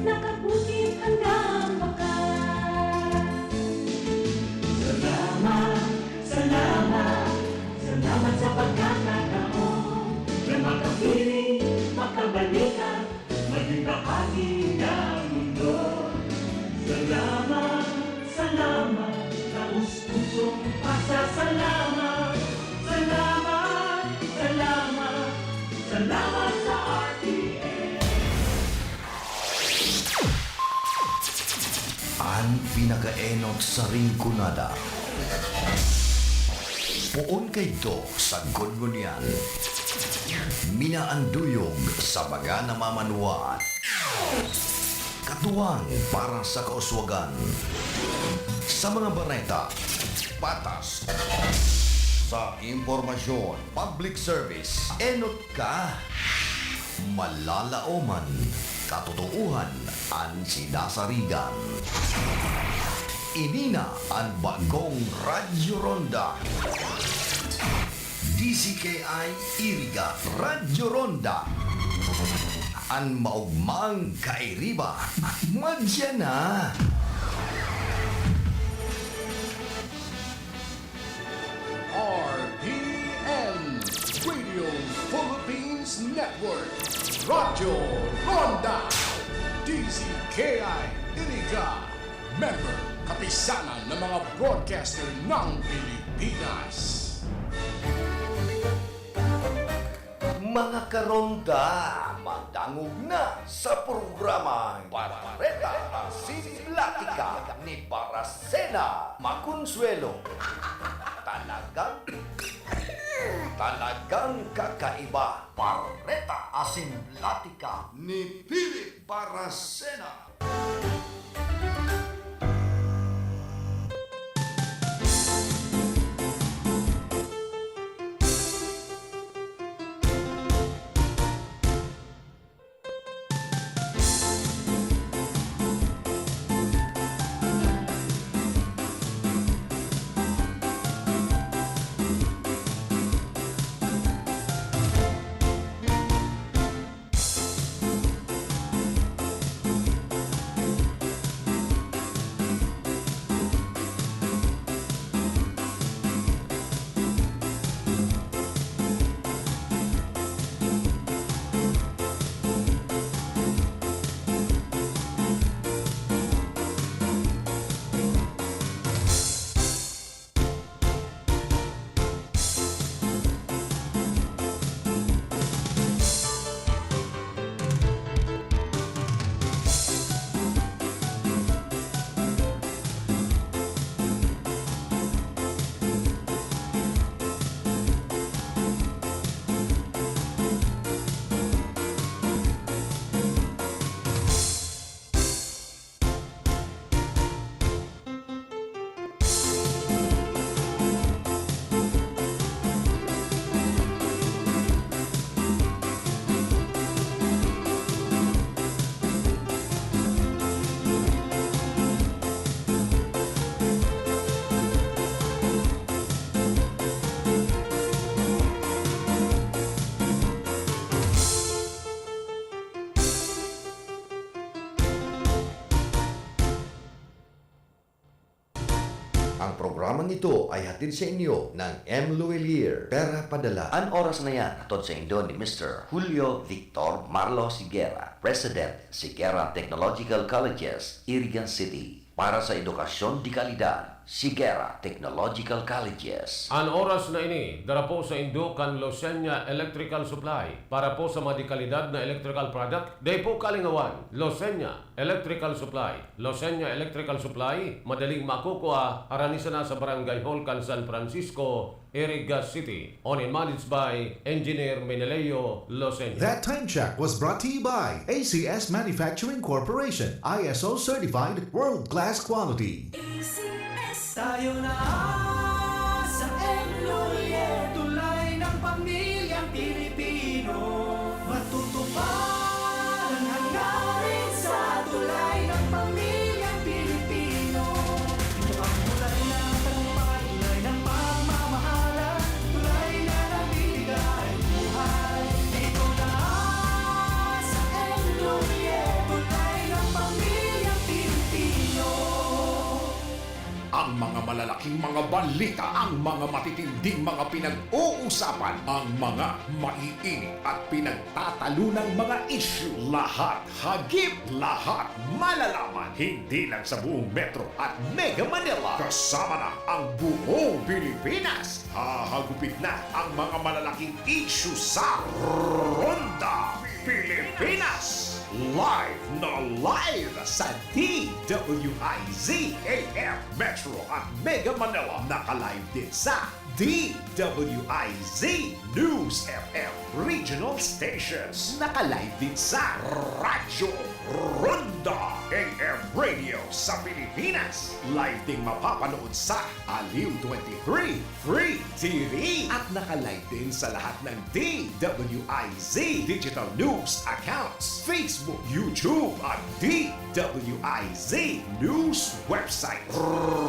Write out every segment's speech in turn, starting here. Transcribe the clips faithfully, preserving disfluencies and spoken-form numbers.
Sa kabukid hanggang bakas. Salamat, salamat, salamat sa pagkakataon na makapiling, makabalikan, maging bahagi ng mundo. Salamat, salamat, taos pusong pasasalamat. Salamat, salamat, salamat sa R T N. An pinakaenot sa Rinconada. Poon kaidto sa Gungunyan. Minaanduyog sa mga namamanwaan. Katuwang para sa kauswagan. Sa mga bareta, patas. Sa impormasyon, public service, enot ka. Malalaoman, katotoohan an sinasarigan. Ini na an bagong Radyo Ronda. D Z K I Iriga, Radyo Ronda. An maogmang kairiba, madya na. R P N, Radio Philippines Network, Radyo Ronda, D Z K I Iriga, member, Kapisanan ng mga Broadcaster ng Pilipinas. Mga karonda, madangog na sa programang Bareta Asin Platika ni Barasena Maconsuelo. Talagang, talagang kakaiba. Bareta Asin Platika ni Philip Barasena. Ang programang ito ay hatid sa inyo ng M Luwilier, Pera Padala. An oras na yan, hatod sa indo ni Mister Julio Victor Marlo Siguera, President, Siguera Technological Colleges, Iriga City. Para sa edukasyon de kalidad, Siguera Technological Colleges. An oras na ini, dara po sa indo kan Losenya Electrical Supply. Para po sa mga de kalidad na electrical product, dai po kalingawan, Losenya Electrical Supply. Losenya Electrical Supply, madaling makukua, harani sana sa Barangay Hall kan San Francisco, Iriga City. Owned and managed by Engineer Meneleo Losenya. That time check was brought to you by A C S Manufacturing Corporation, I S O certified, world-class quality. A C S. Tayo na sa M Luwilier, tulay ng pamilyang Pilipino. Matutupad ang hangarin sa tulay ng pamilyang Pilipino. Ito ang tulay ng tagumpay, tulay ng pagmamahalan, tulay na nagbibigay buhay. Ito na sa M Luwilier, tulay ng mga balita, ang mga matitinding mga pinag-uusapan, ang mga maiinit at pinagtatalunang mga issue. Lahat, hagip lahat, malalaman, hindi lang sa buong Metro at Mega Manila, kasama na ang buong Pilipinas. Hahagupit na ang mga malalaking issue sa Ronda Pilipinas. Live na live sa D W I Z A M Metro at Mega Manila. Naka-live din sa D W I Z News F M Regional Stations. Naka-live din sa Radyo Ronda A M Radio sa Pilipinas. Live ding mapapanood sa Aliw twenty-three Free T V. At naka-live din sa lahat ng D W I Z digital news accounts, Facebook, YouTube, at D W I Z news website.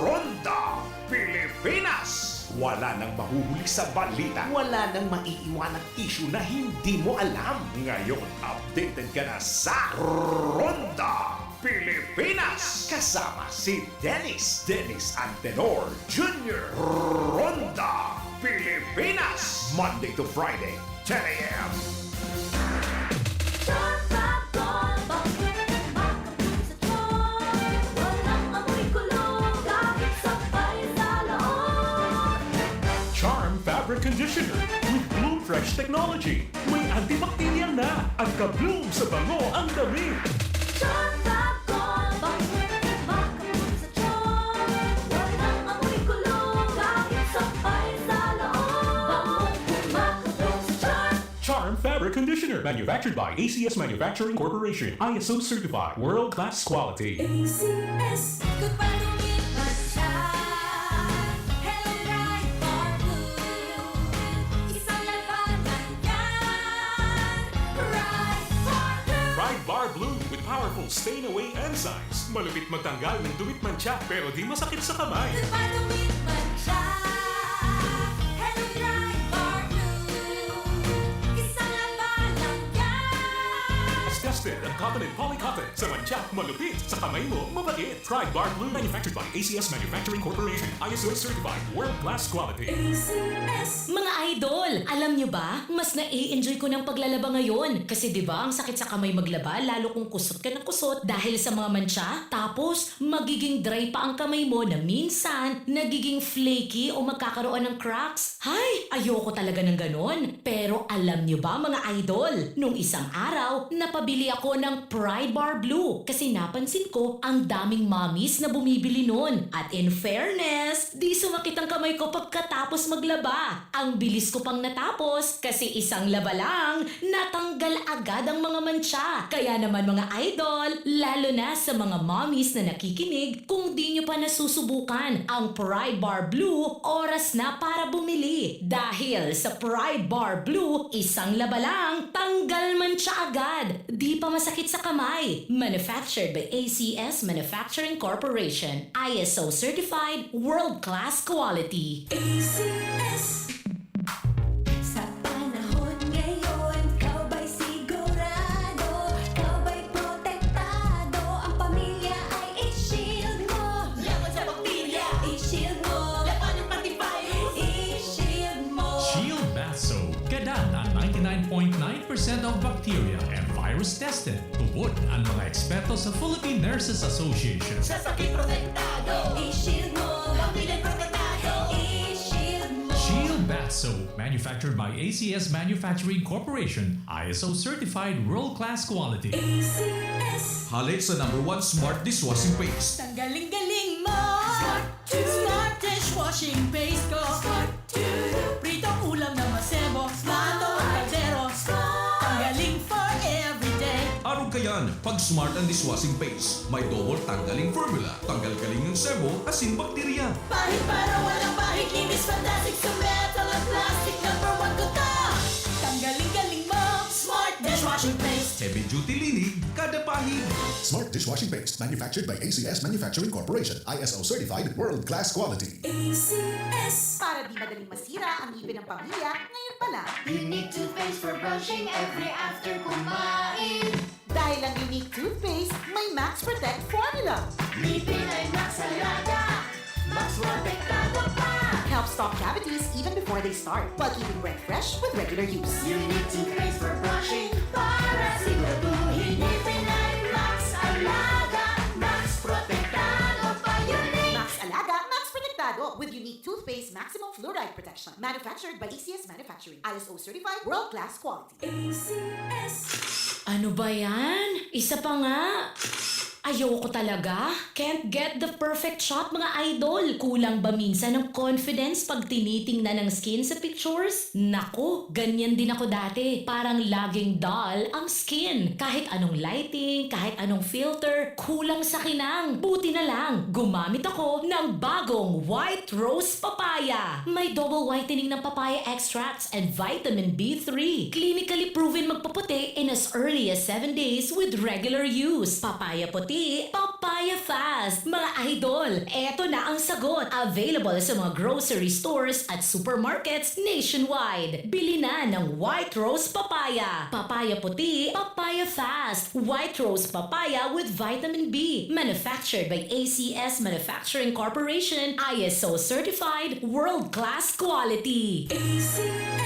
Ronda Pilipinas. Wala nang mahuhuli sa balita. Wala nang maiiwanang issue na hindi mo alam. Ngayon, updated ka na sa Ronda Pilipinas. Kasama si Dennis, Dennis Antenor Junior. Ronda Pilipinas. Monday to Friday, ten a.m. Sharp Fab Gold, bakit makapul sa Sharp? Walang amoy kulo, gamit sa paisa loob. Charm Fabric Conditioner with Bloom Fresh Technology. May antibacterial na at ka-bloom sa bango ang damit. Sharp Fab Gold, bakit makapul sa Sharp? Walang amoy kulo, gamit sa paisa loob. Bangong makapul sa Sharp. Charm Fabric Conditioner, manufactured by A C S Manufacturing Corporation, I S O certified, world class quality. A C S. Goodbye to meat mancha. Hello, Pride Bar Blue. Isang laban lang yan. Pride Bar Blue. Pride Bar Blue with powerful stain away enzymes. Malupit magtanggal ng dumit mancha pero di masakit sa kamay. Goodbye to meat mancha. Hello, Pride Bar Blue. Isang laban lang yan. Tested ang cotton and poly cotton. Sa mancha, malupit. Sa kamay mo, mabait. Pride Bar Blue. Manufactured by A C S Manufacturing Corporation. I S O certified. World class quality. A C S. Mga idol, alam nyo ba? Mas nai-enjoy ko ng paglalaba ngayon. Kasi 'di ba, ang sakit sa kamay maglaba, lalo kung kusot ka ng kusot dahil sa mga mantsa. Tapos, magiging dry pa ang kamay mo na minsan nagiging flaky o magkakaroon ng cracks. Hay! Ayoko talaga ng ganon. Pero alam nyo ba, mga idol, nung isang araw, napabili ako ng Pride Bar Blue kasi napansin ko ang daming mommies na bumibili nun. At in fairness, di sumakit ang kamay ko pagkatapos maglaba. Ang bilis ko pang natapos kasi isang laba lang, natanggal agad ang mga mantsa. Kaya naman, mga idol, lalo na sa mga mommies na nakikinig, kung di nyo pa nasusubukan ang Pride Bar Blue, oras na para bumili. Dahil sa Pride Bar Blue, isang laba lang, tanggal mantsa agad. Di pa masakit sa kamay. Manufactured by A C S Manufacturing Corporation. I S O certified, world class quality. A C S. Sa panahon ngayon, ikaw ba'y sigurado? Ikaw ba'y protektado? Ang pamilya ay i-shield mo. Laban sa bakterya, i-shield mo. Laban ng pati virus, i-shield mo. Shield Bath Soap. Gadan na ninety-nine point nine percent of bacteria and virus tested. Tubod ang mga eksperto sa Philippine Nurses Association. Sa sakit protektado, i-shield mo. Pamilya protektado, i-shield mo. Shield Bath Soap, manufactured by A C S Manufacturing Corporation, I S O certified world-class quality. A C S. Halik sa number one smart dishwashing paste. Tanggaling-galing mo! Smart! Smart dishwashing paste ko. Smart. Pritong ulam na masebo. Smart ang kaldero. Smart. Tanggaling for everyday. Arog kayan, pag Smart ang dishwashing paste. May double tanggaling formula. Tanggal galing ang sebo, asin bakterya. Pahid para walang pahid, linis fantastic sa metal at plastic. Number one ko to. Tanggaling-galing mo. Smart dishwashing paste. Heavy duty linig, kada pahid. Smart dishwashing paste, manufactured by A C S Manufacturing Corporation, I S O certified, world class quality. A C S. Para di madaling masira ang ngipin ng pamilya, ngayon pa lang. Unique toothpaste for brushing every after kumain. Dahil ang Unique toothpaste may Max Protect formula. Ngipin ay Max Alaga, Max Protektado. Stop cavities even before they start, while keeping breath fresh with regular use. Unique toothpaste for brushing para siguraduhin ngipin ay Max Alaga, Max Protektado pa. Unique! Max Alaga, Max Protektado, with Unique Toothpaste Maximum Fluoride Protection. Manufactured by A C S Manufacturing. I S O certified, world-class quality. A C S. Ano ba yan? Isa pa nga! Ayoko talaga! Can't get the perfect shot, mga idol! Kulang ba minsan ang confidence pag tinitingnan ang skin sa pictures? Naku, ganyan din ako dati. Parang laging dull ang skin. Kahit anong lighting, kahit anong filter, kulang sa kinang. Buti na lang, gumamit ako ng bagong White Rose Papaya. May double whitening ng papaya extracts and vitamin B three. Clinically proven magpaputi in as early as seven days with regular use. Papaya puti, papaya fast. Mga idol, eto na ang sagot. Available sa mga grocery stores at supermarkets nationwide. Bili na ng White Rose Papaya. Papaya puti, papaya fast. White Rose Papaya with vitamin B. Manufactured by A C S Manufacturing Corporation. I S O certified, world-class quality. A C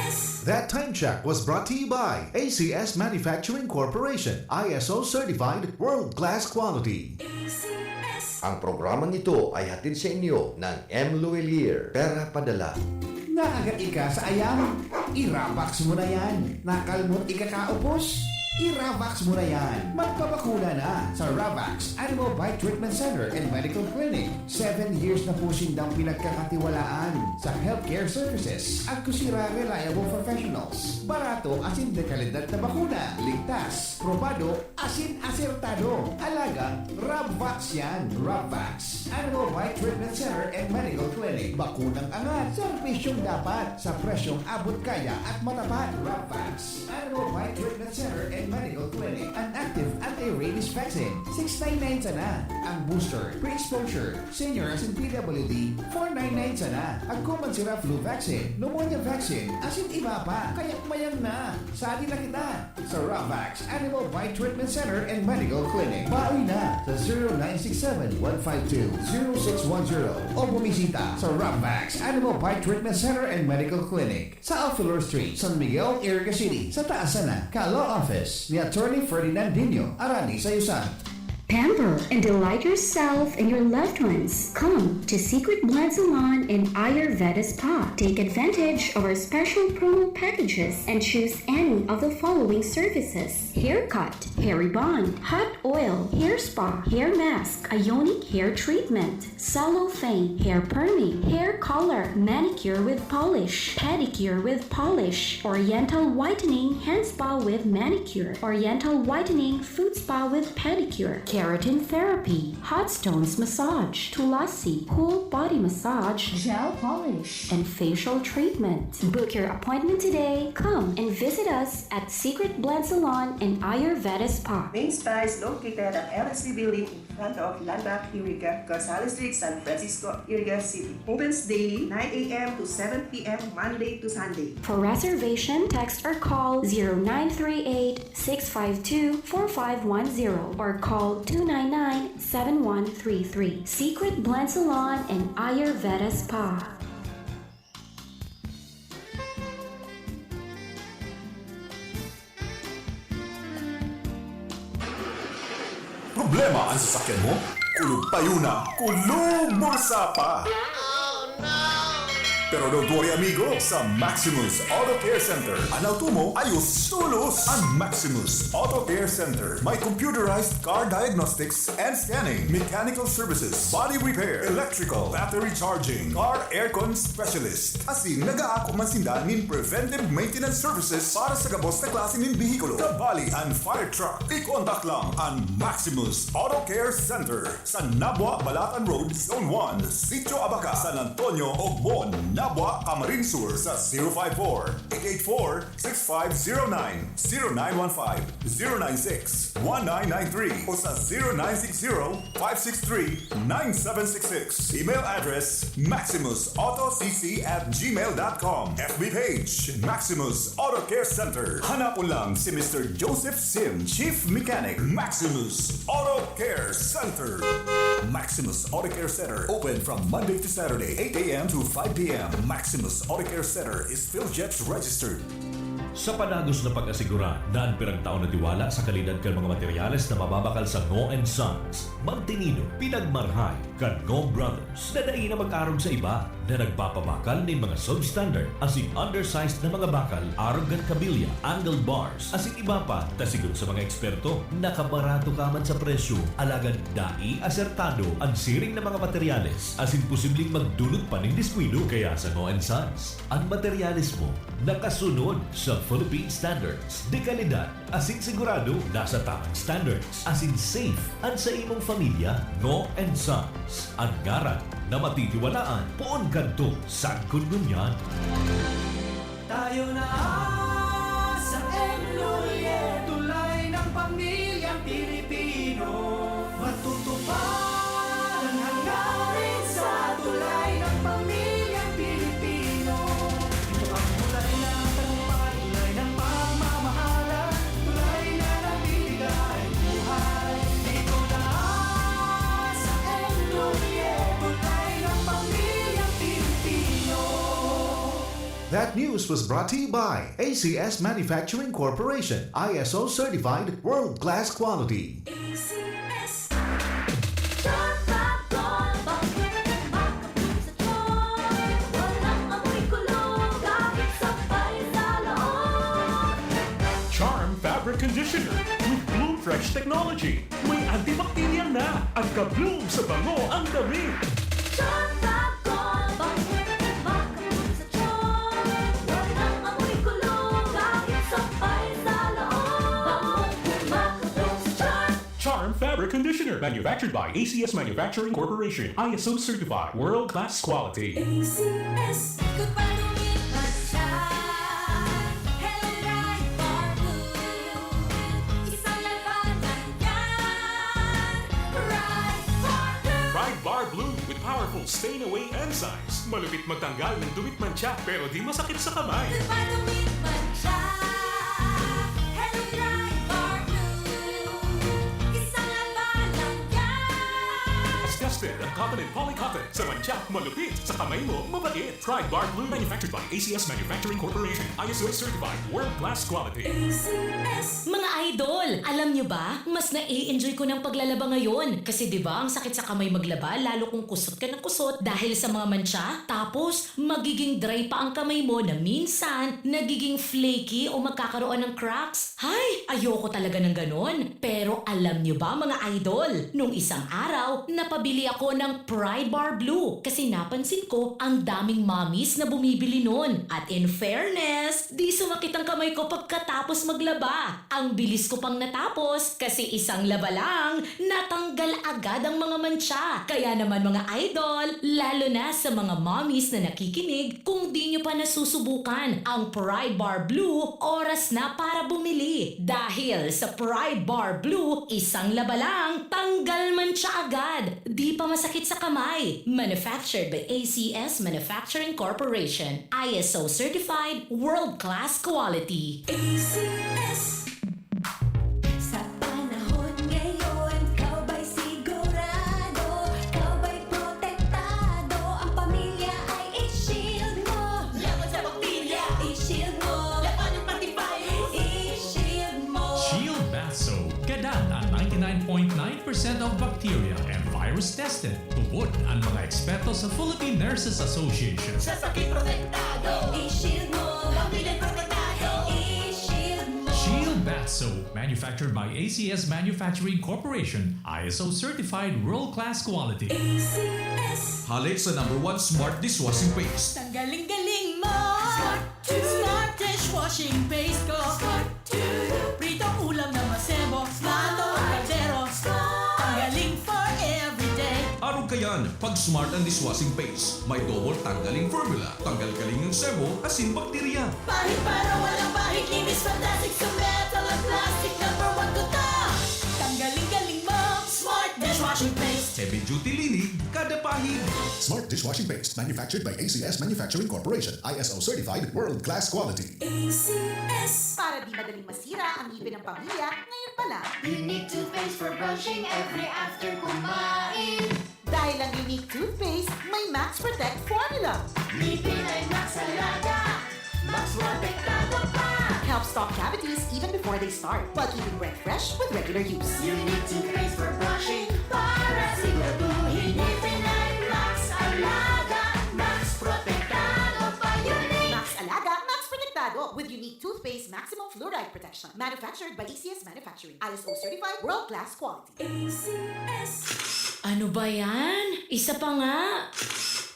S. That time check was brought to you by A C S Manufacturing Corporation, I S O certified, world-class quality. A C S. Ang programang ito ay hatid sa inyo ng M. Luwilier, Pera Padala. Nakagat ika sa ayam? I-Ravax mo na yan. Nakalmot ika kaupos? I-Ravax mo na yan. Magpabakuna na sa Ravax Animal Bite Treatment Center and Medical Clinic. Seven years na po sindang pinagkakatiwalaan sa healthcare services at kusira reliable professionals. Barato asin de kalidad na bakuna. Ligtas, probado, asin asertado. Alagang Ravax yan. Ravax Animal Bite Treatment Center and Medical Clinic. Bakunang angat, serbisyong dapat, sa presyong abot kaya at matapat. Ravax Animal Bite Treatment Center and Medical Clinic. An active anti-rabies vaccine. Six nine nine sana. Ang booster, pre-exposure, senior asin P W D, four nine nine sana. Agko man sira flu vaccine, pneumonia vaccine, asin iba pa. Kaya mayang na. Sadi na kita sa Ravax Animal Bite Treatment Center and Medical Clinic. Baoy na sa zero nine six seven one five two zero six one zero o bumisita sa Ravax Animal Bite Treatment Center and Medical Clinic sa Alfilor Street, San Miguel, Iriga City, sa taas sana ka Law Office ni Attorney Ferdinand Dino, Arani sa Yusan. Pamper and delight yourself and your loved ones. Come to Secret Blend Salon and Ayurveda Spa. Take advantage of our special promo packages and choose any of the following services: haircut, hair rebond, hot oil, hair spa, hair mask, ionic hair treatment, cellophane, hair perming, hair color, manicure with polish, pedicure with polish, oriental whitening hand spa with manicure, oriental whitening foot spa with pedicure, keratin therapy, hot stones massage, tulasi, cool body massage, gel polish, and facial treatment. Book your appointment today. Come and visit us at Secret Blend Salon and Ayurveda Spa. Main Spa is located at L S B Building in front of Landmark Iriga, Gonzales Street, San Francisco, Iriga City. Opens daily, nine a.m. to seven p.m., Monday to Sunday. For reservation, text or call zero nine three eight, six five two, four five one zero or call two nine nine, seven one three three. Secret Blend Salon and Ayurveda Spa. Problema an sasakyan mo? Kulog payo na, kulog bulsa pa! Pero don't worry, amigo, sa Maximus Auto Care Center, an auto mo ayos tolos! An Maximus Auto Care Center may computerized car diagnostics and scanning, mechanical services, body repair, electrical, battery charging, car aircon specialist. Asin nag-aako man sinda nin preventive maintenance services para sa gabos na klase nin behikulo, kabali an fire truck. I-contact lang an Maximus Auto Care Center sa Nabua, Balatan Road, Zone one, Sitio Abaca, San Antonio, Ogmon, Nabua, Camarines Sur sa zero five four, eight eight four, six five zero nine, zero nine one five, zero nine six, one nine nine three o sa zero nine six zero, five six three, nine seven six six. Email address, maximus auto c c at gmail dot com. F B page, Maximus Auto Care Center. Hanapon lang si Mister Joseph Sim, Chief Mechanic, Maximus Auto Care Center. Maximus Auto Care Center, open from Monday to Saturday, eight a.m. to five p.m. The Maximus Auto Care Center is PhilGEPS registered. Sa padagos na pag-asegura na an pirang taon na tiwala sa kalidad kan mga materyales na mababakal sa Ngo and Sons, mantinido, pinagmarhay kan Ngo Brothers na dai na mag-arog sa iba na nagpapabakal nin mga substandard asin undersized na mga bakal arog kan kabilya, angle bars, asin iba pa, ta sigon sa mga eksperto, nakabarato ka man sa presyo, alagad dai asertado an siring na mga materyales asin posibleng magdulot pa nin diskuido. Kaya sa Ngo and Sons, an materyales mo nakasunod sa Philippine standards de kalidad asin sigurado nasa tamang standards asin safe an sa imong pamilya. Ngo and Sons, an ngaran na matitiwalaan poon kadto sagkod ngunyan. Tayo na sa Enlolie, tulay ng pamilyang Pilipino. Matutupad ang hangarin sa tulay ng pamilyang Pilipino. Ito ang tulay ng tagumpay, tulay ng pagmamahalan, tulay na nagbibigay buhay. Dito na sa Enlolie, tulay ng pamilyang Pilipino. That news was brought to you by A C S Manufacturing Corporation, I S O certified, world-class quality. A C S. Sharp Pag Gold, bakit makabloom sa Charm? Walang amoy kulo, kahit sabay sa loob. Charm Fabric Conditioner with Bloom Fresh Technology. May antibacterial na at ka-bloom sa bango ang damit. Charm Pag Gold, bakit makabloom sa Charm? Walang amoy kulo, kahit sabay sa loob. Bangong makabloom sa Charm. Charm Fabric Conditioner, manufactured by A C S Manufacturing Corporation, I S O certified, world-class quality. A C S. Kung palumitan siya, Hello Pride Bar Blue. Isang labanan yan, Pride Bar Blue. Pride Bar Blue with powerful stain away enzymes. Malupit magtanggal ng dumi't mantsa pero di masakit sa kamay. Kung palumitan siya, Hello Pride Bar Blue. Isang labanan yan. Disgusted ang cotton and polycotton. Sa mantsa, malupit. Sa kamay mo, mabait. Pride Bar Blue, manufactured by A C S Manufacturing Corporation. I S O certified, world-class quality. A C S. Mga idol, alam nyo ba? Mas nai-enjoy ko ng paglalaba ngayon. Kasi 'di ba, ang sakit sa kamay maglaba, lalo kung kusot ka ng kusot dahil sa mga mantsa. Tapos, magiging dry pa ang kamay mo na minsan nagiging flaky o magkakaroon ng cracks. Hay, ayoko talaga ng ganon. Pero alam nyo ba, mga idol, nung isang araw, napabili ako ng Pride Bar Blue kasi napansin ko ang daming mommies na bumibili nun. At in fairness, di sumakit ang kamay ko pagkatapos maglaba. Ang bilis ko pang natapos kasi isang laba lang, natanggal agad ang mga mantsa. Kaya naman, mga idol, lalo na sa mga mommies na nakikinig, kung di nyo pa nasusubukan ang Pride Bar Blue, oras na para bumili. Dahil sa Pride Bar Blue, isang laba lang, tanggal mantsa agad. Di pa masakit sa kamay. Manufactured by A C S Manufacturing Corporation. I S O certified, world-class quality. A C S. Sa panahon ngayon, ikaw ba'y sigurado? Ikaw ba'y protektado? Ang pamilya ay i-shield mo. Laban sa bakterya, i-shield mo. Laban ng pati virus, i-shield mo. Shield Bath Soap, gadan an ninety-nine point nine percent of bacteria and virus tested. Tubod an mga eksperto sa Philippine Nurses Association. Sa sakit protektado, i-shield mo. Pamilya protektado, i-shield mo. Shield Bath Soap, manufactured by A C S Manufacturing Corporation, I S O certified, world-class quality. A C S. Hale sa number one smart dishwashing paste. Tanggaling galing mo. Smart dishwashing paste ko. Smart Prito ulam na masebo. Smart ang kaldero. Tanggaling for everyday. Arog kayan, pag smart ang dishwashing paste, may double tanggaling formula. Tanggal galing ang sebo, asin bakterya. Pahid para walang bahid. Linis fantastic sa metal at plastic. Number one ko to. Tanggaling galing mo. Smart dishwashing paste. Heavy duty linig, kada pahid. Smart dishwashing paste, manufactured by A C S Manufacturing Corporation, I S O certified, world-class quality. A C S. Para di madaling masira ang ngipin ng pamilya, ngayon pa lang. You need toothpaste for brushing every after kumain. Dahil ang Unique Toothpaste may Max Protect Formula. Ngipin ay Max Alaga, Max Protektado pa. Helps stop cavities even before they start, while keeping breath fresh with regular use. Unique Toothpaste for brushing, para siguraduhin ngipin ay Max Alaga, Max Protektado pa. Unique! Max Alaga, Max Protektado with Unique Toothpaste Maximum Fluoride Protection. Manufactured by A C S Manufacturing. I S O certified, world-class quality. A C S. Ano ba yan? Isa pa nga!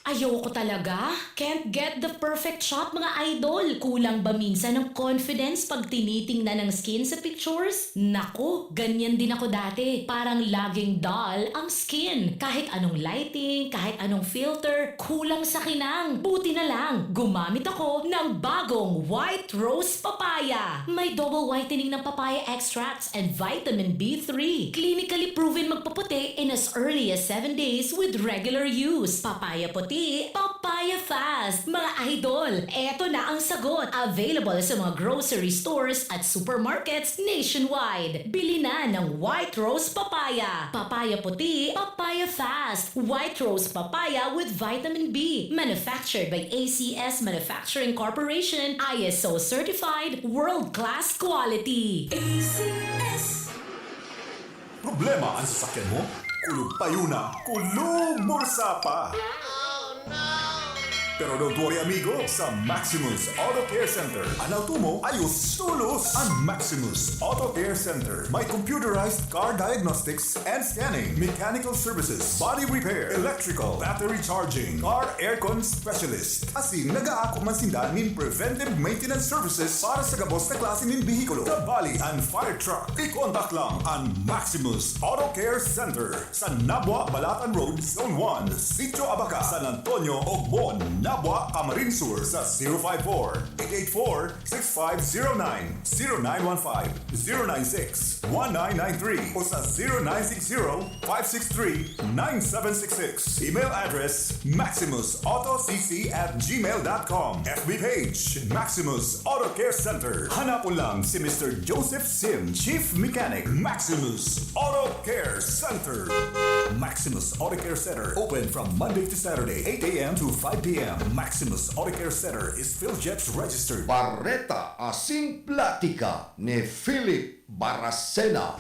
Ayoko talaga! Can't get the perfect shot, mga idol! Kulang ba minsan ang confidence pag tinitingnan ang skin sa pictures? Naku, ganyan din ako dati. Parang laging dull ang skin. Kahit anong lighting, kahit anong filter, kulang sa kinang. Buti na lang, gumamit ako ng bagong White Rose Papaya. May double whitening ng papaya extracts and vitamin B three. Clinically proven magpaputi in as early as seven days with regular use. Papaya puti, papaya fast. Mga idol, eto na ang sagot. Available sa mga grocery stores at supermarkets nationwide. Bili na ng White Rose Papaya. Papaya puti, papaya fast. White Rose Papaya with vitamin B. Manufactured by A C S Manufacturing Corporation, I S O certified, world-class quality. A C S. Problema ang sasakyan mo? Kulog payo na, kulog bulsa pa! Pero don't worry amigo, sa Maximus Auto Care Center, an auto mo ayos tolos! An Maximus Auto Care Center may computerized car diagnostics and scanning, mechanical services, body repair, electrical, battery charging, car aircon specialist. Asin nag-aako man sinda nin preventive maintenance services para sa gabos na klase nin behikulo, kabali an fire truck. I-contact lang an Maximus Auto Care Center sa Nabua, Balatan Road, Zone one, Sitio Abaca, San Antonio, Ogbon, Nabua, Camarines Sur sa zero five four, eight eight four, six five zero nine, zero nine one five, zero nine six, one nine nine three o sa zero nine six zero, five six three, nine seven six six. Email address, maximus auto c c at gmail dot com. F B page, Maximus Auto Care Center. Hanapon lang si Mister Joseph Sim, Chief Mechanic, Maximus Auto Care Center. Maximus Auto Care Center, open from Monday to Saturday, eight a.m. to five p.m. Maximus Auto Care Center is PhilJets registered. Bareta asin platika ni Philip Baracena.